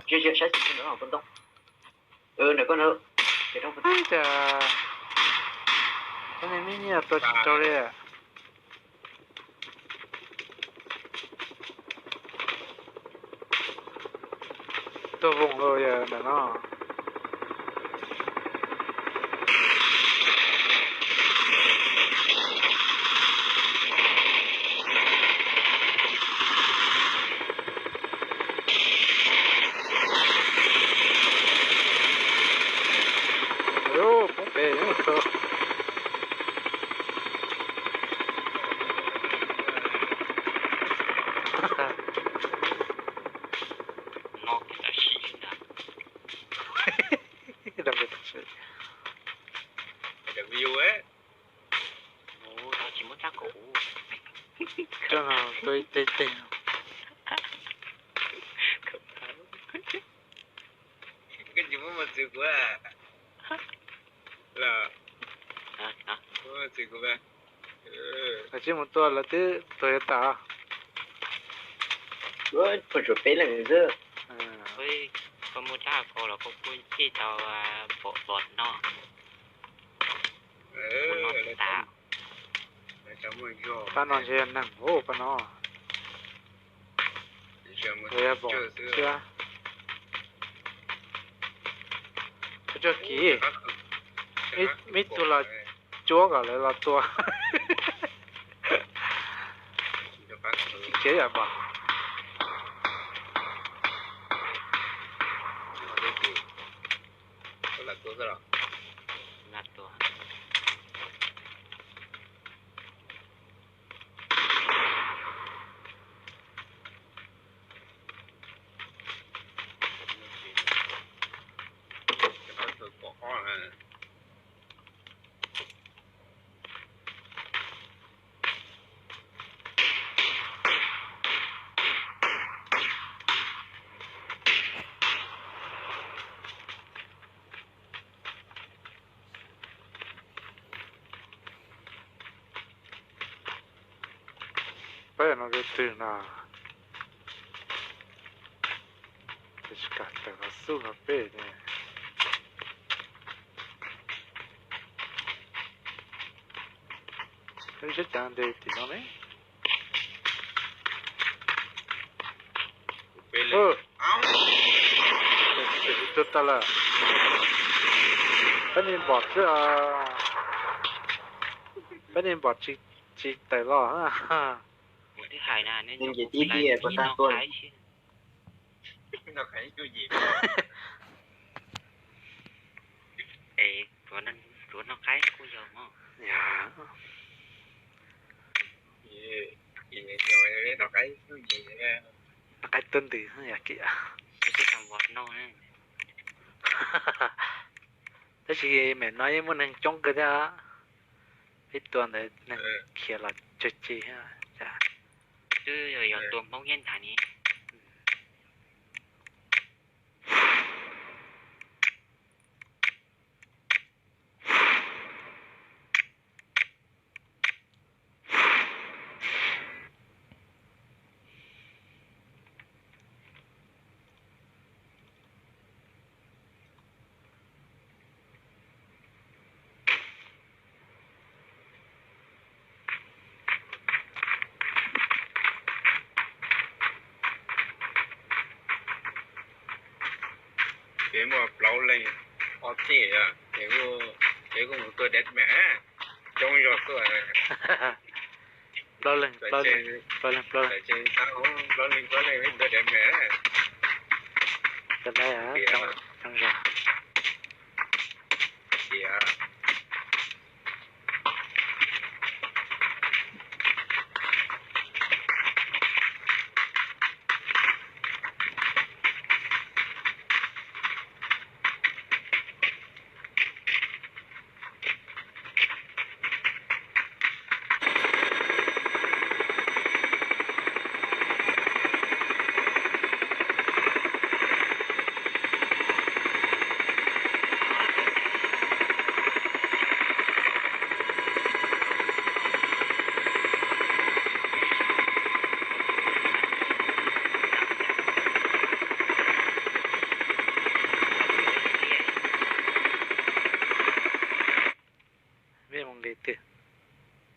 Tsis saib xyov ntoo. Ntawm koj na. Ib cas koj niag me nyiaj tua tsis raug li. Tuag voos los yog ntawm no. Poob pem. Tsis muaj txaj kuv. Tsis muaj txaj kuv. Koj tsis muaj mos txwv kuv los? Tsis mus tua lawv twb tuag yuav tas. Peb leeg xwb. Koj muaj dab ko los koj kuj tij tau pom vos no. Pab no ntshe yog neeg, pab no. Pom thiab. Tsuag kiv, me tug los cuab kom lawv los tua. Tsis khiav yam npam. Peb no tus twg no? Tsis kam tawm los xub no peb ne. Lub sab cav ntes tim no ne. Tus tag lawm. Peb ni npom xwb. Peb ni npom tsis tawm los. Tuav noj qaib kuj yog mog. Noj qaib tuab ntws yog kiag. Tab sis me no yeej muaj neeg coob kawg thiab. Peb tua ntawd neeg khiav los tsawg tseg. Twb yog tua Hmoob nyob ntag ni. Peb muaj plaub leeg ob txij, ces kuj mus tua deathmatch coob zog tuaj. Plaub leeg, plaub leeg, plaub leeg, plaub leeg, plaub leeg tua deathmatch. Coob zog.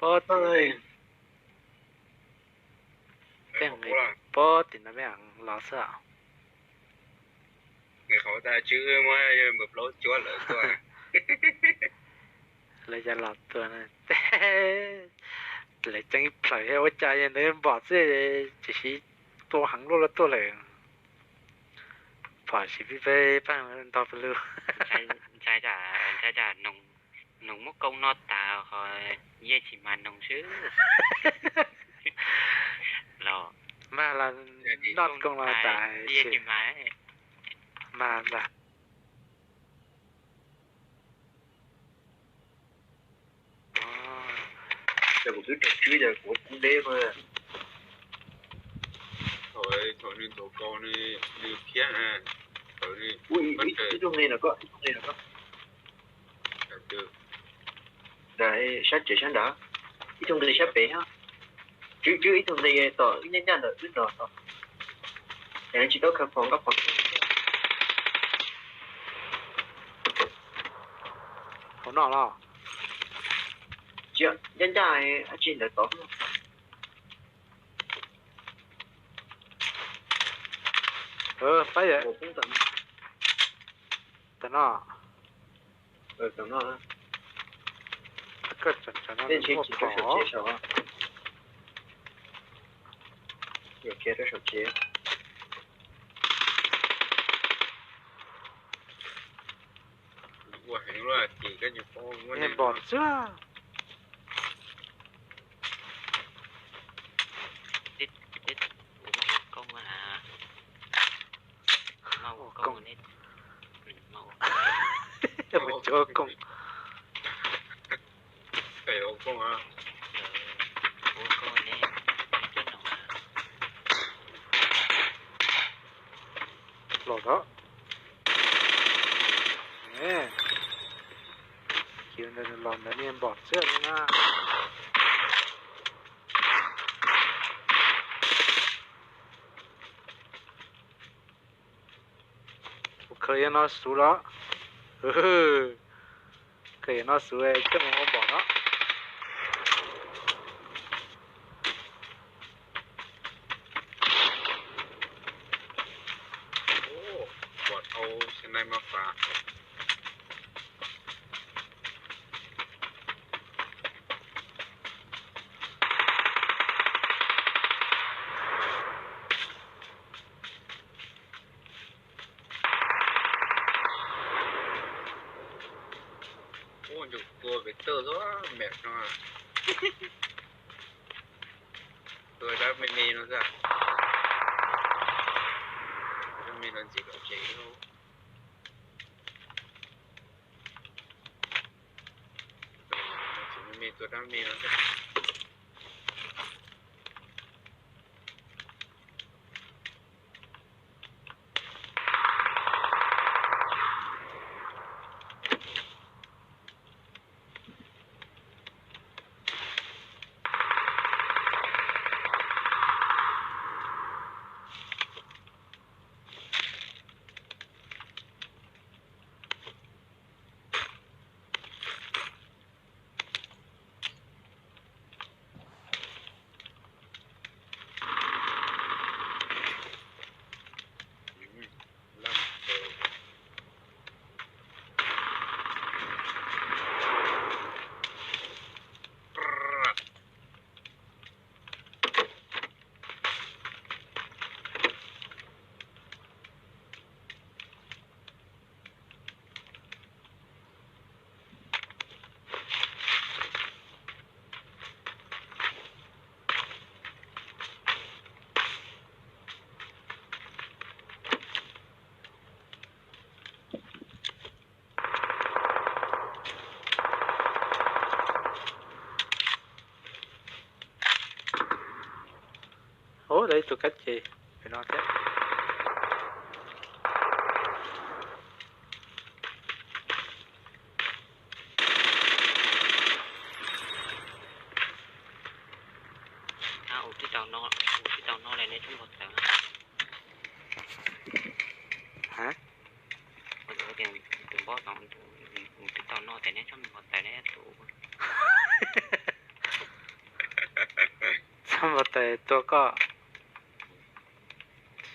Pob tim, peb nqis pob tim no peb los xwb. Nqis qhov tas tswb muab npawg plaub cuab lawm tuaj. Lawv cov los tuaj, lawv ceeb ib plhaws thiab ua cas yog ntawd npom xwb, tiam sis tua heev luaj luaj tuaj lawm. Phom siv pib peb pab ntog pw lug. Ntshai tas noog muab koob noj tas ho yej tsis mas noog xwb. Los mag los noj koob los tas, yej tsis mas, mag ntag. Ces kuv twb raug tswb ces kuv poob deb. Thaum nws ntaus kaus nws khiav na, thaum nws, ib tug nqis no koj, ib tug nqis no koj. Sab tsev sab nrad, ib tug nqis sab pem. Tswb tswb ib tug nqis tom wb ncaj ncaj ntawm wb no. Es tsis tau khaws phom, nkoj phom. Hauv no los? Tsis, ncaj ncaj dab tsi ntawd tod. Pab, tam no. Koj tsam tsam no ua phom. Npom xwb. Mus cuab kooj. Los, los ntawd niag npom xwb na. Kuv khaws yog no xuv los? Khaws yog no xuv coj mus ua npom no. Ua ntsuj tua pem tawj xwb, mem no. Tua dab me me no xwb. Dab me no ntxiv kom tsev. Tus me me tua dab me no xwb. Ub, lawv ib tug kab ces pem no thiab. Ua tib tau no, ua tib tau no lawm neb txhob npau taws. Ha? Tus npau taws, ua tib tau no ces neb txhob npau taws neb tus. Npau taws tua koj.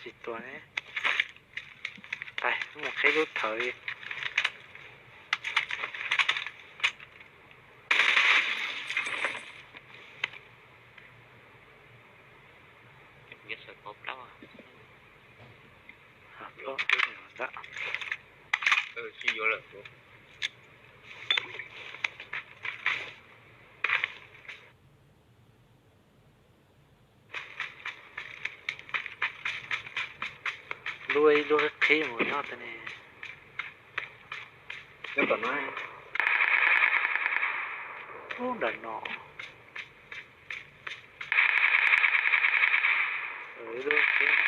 Tsis tua ne. Pais mus qhib lub thawv li. Plaub ntag. Lub ib lub qhib mus nyob tod ne. Ub, nram no. Ib lub qhib no.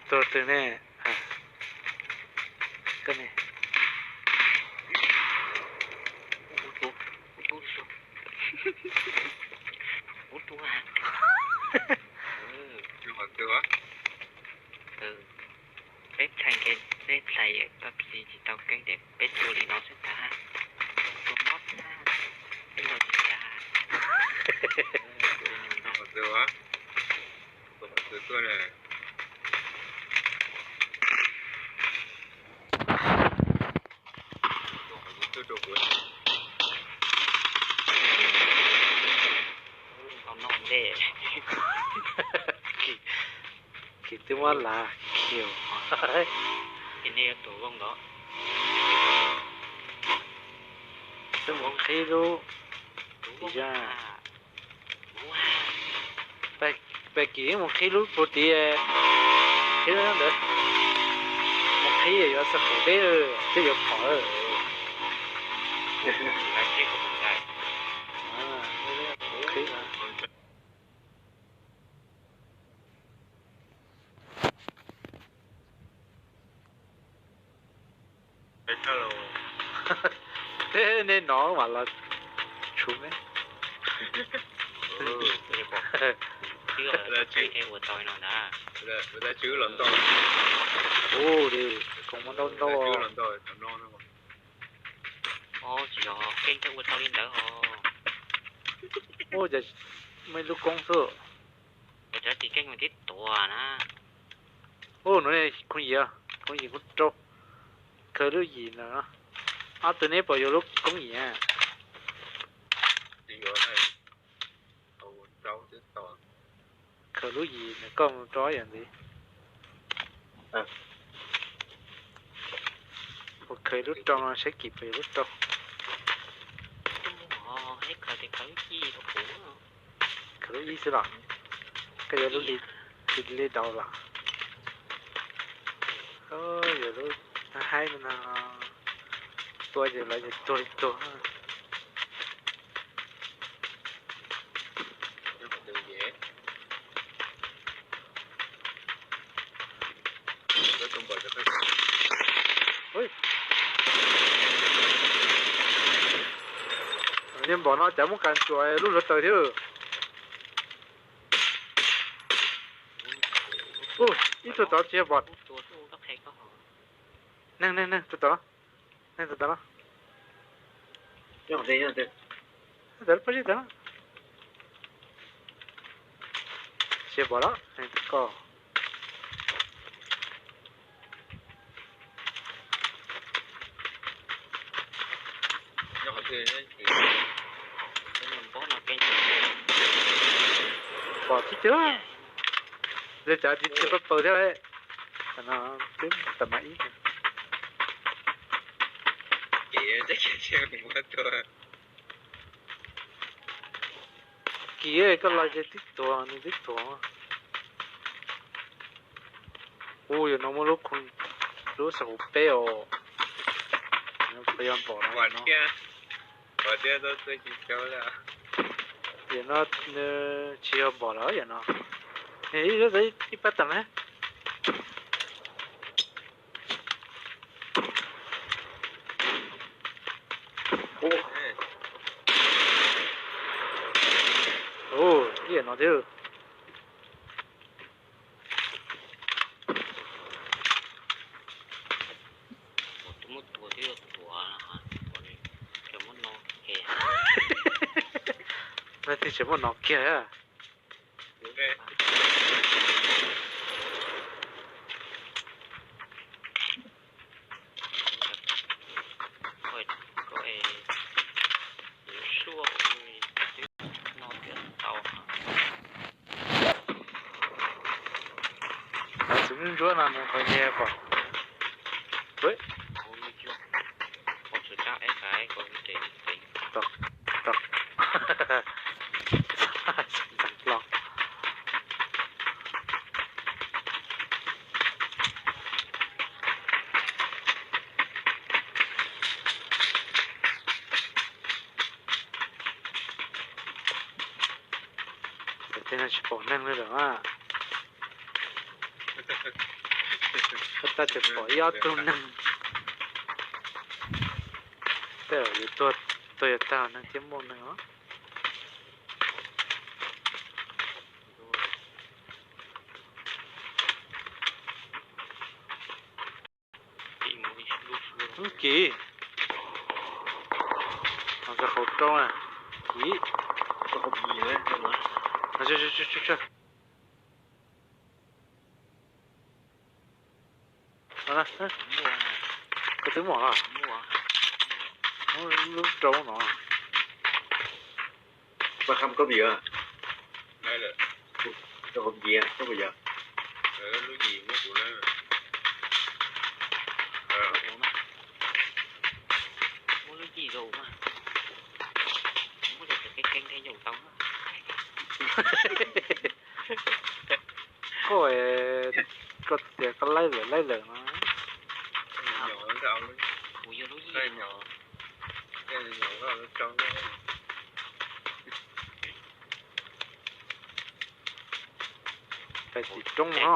Tus twg ne? Koj ne. Peb play, peb play PUBG tsis tau keeb ces peb tua li no xwb tag. Tua mob tag, peb ua tsis tag. Khiv twb muab lav khiv. Twb mus qhib lub, pais kis mus qhib lub puag tid, qhib lub ntawd, mus qhib yuav xav pum deb, twb yuav phom. Tej nej no mas los tshuv me. Ua li, koom muaj ntau ntau. Tsis yog keej thiaj ua tau li ntawd os. Ua cas muaj ib lub koob xwb. Ua cas tsis keej mas tib tuam na. Ua no khoov yim, khoov yim khoov rau. Khaws lub yim ntawd. Ob tug neb puas yuav lub koob yim? Khaws lub yim ntawd koj mus rau yam ntxiv. Puas khaws lub rau no saib kis puas yuav lub rau. Khaws lub ib xwb los? Koj yuav lub li, li daus los? Yuav lub haib no, tua ces lawv ces tuag li tuag. Niag npom no cas muab kas ntsuas lub hluav taws thiab. Ib tug tod tsis yog npom. Neeg, neeg, neeg, tus tod, neeg tus tod no. Tsis yog npom los koj. Pom tib cag, yog cas tsis tsis paub paws thiab. Tam no twb tag mas ib. Kis koj los ces tib tuag nws tib tuag. Ub, yog no muaj lub khoom, lub xab hauv peb os. Puas yog npaum no? Yam no nws tsis yog npaum lawm yam no. Ib pab tag na. Ub, ib yam no thiab. Tus muaj tua twb yuav tuav, ua li, tseem muab no kiag. Leej twg tseem muab no kiag. Koj es, lub suab no tias tau. Tus ntsuab no nws qhov nyias pom. Los. Tej no tsis pom neeg li lawm a. Tab tab tseem pom ib ob tug neeg. Tej zaum yuav tuag, tuag yuav tag neeg thiab muaj neeg os. Ub, kis. Qhov qhov rau na. Kis. Koj twb muaj los? Lub rau no. Pab kham koj vim. Koj vim, koj vim. Muab lub cim zaum mas, muab cov keeb keeb thiab zaum tau. Koj, koj tias koj laij lawm laij lawm no. Kuv yog lub yim. Pais tim roob no.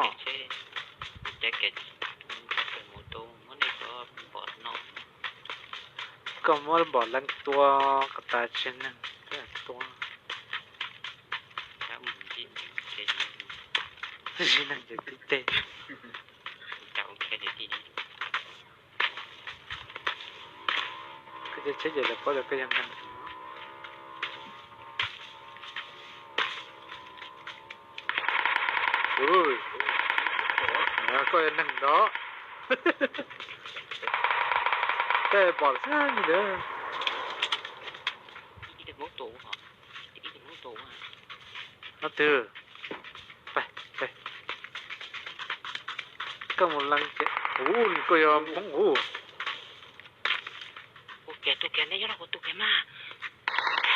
Koj muab npom leej tua kom tas tseg neeg thiab tua. Tseg neeg ces tib teg. Koj caij tsheb ces lawv paub tias koj yog neeg. Koj yog neeg ntag. Tej pom xwb ntag. No twg? Koj mus leej ces, ub, koj yog Hmoob ub.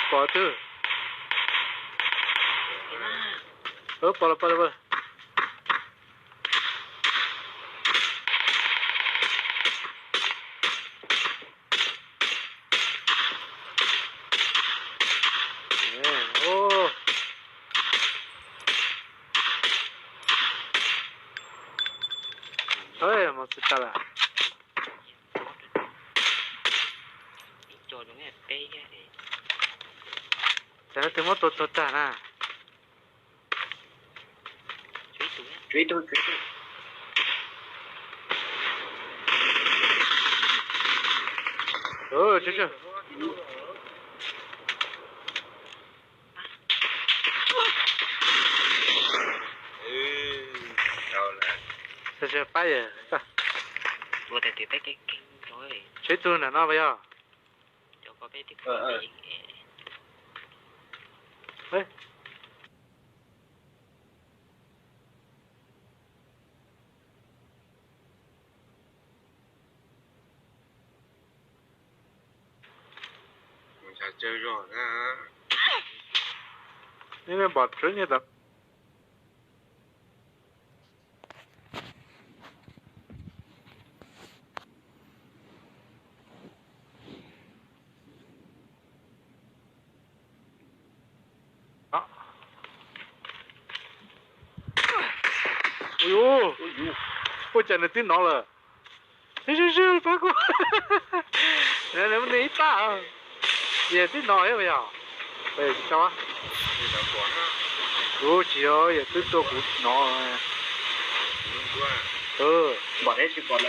Pom twg? Pom lawm, pom lawm, pom lawm. Mus tsis tau lawm. Ces no twg muab tua tuag tag na. Pab, tshuav ib tug ntawm no puas yog? Neb pom tseeb nyiaj tag. Ua cas nws twb nov lawm. Pab kuv, nws ib pab, yog twb nov yog. Kuv tsis yog, yog twb tuaj kuv nov. Koj tsis pom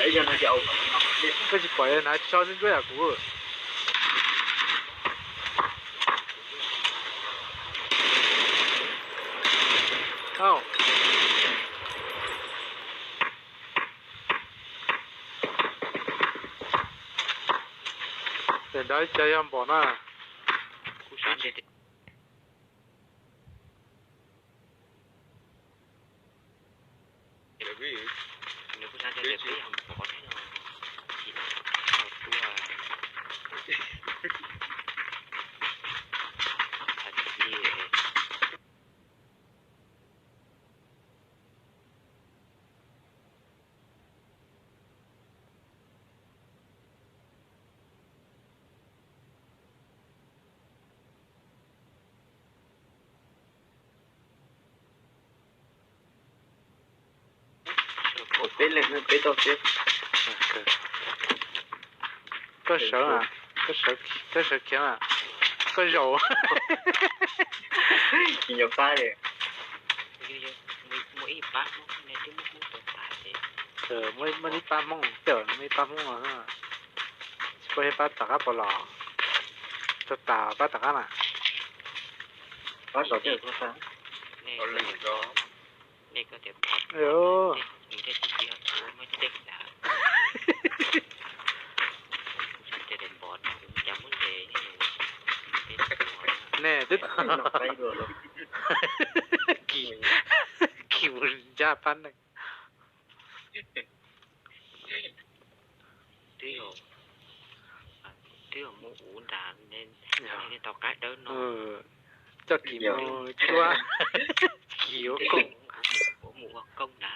na, tso ntsuab yam kuv. Tes nrad cas yog npom na. Peb leeg peb tau peb. Koj sawv, koj sawv khiav, koj zaum. Tsis nco qab li. Muaj ib pab Hmoob, tej muaj ib pab Hmoob los, tsis paub ib pab tom qab puas los, tau tas pab tom qab na. Nej twb, Kis mus ncaj pab neeg. Twb mus ua nrad, nej tau qab dawb no. Coj Kis mus cuab, Kis ua koob, mus ua koob nrad.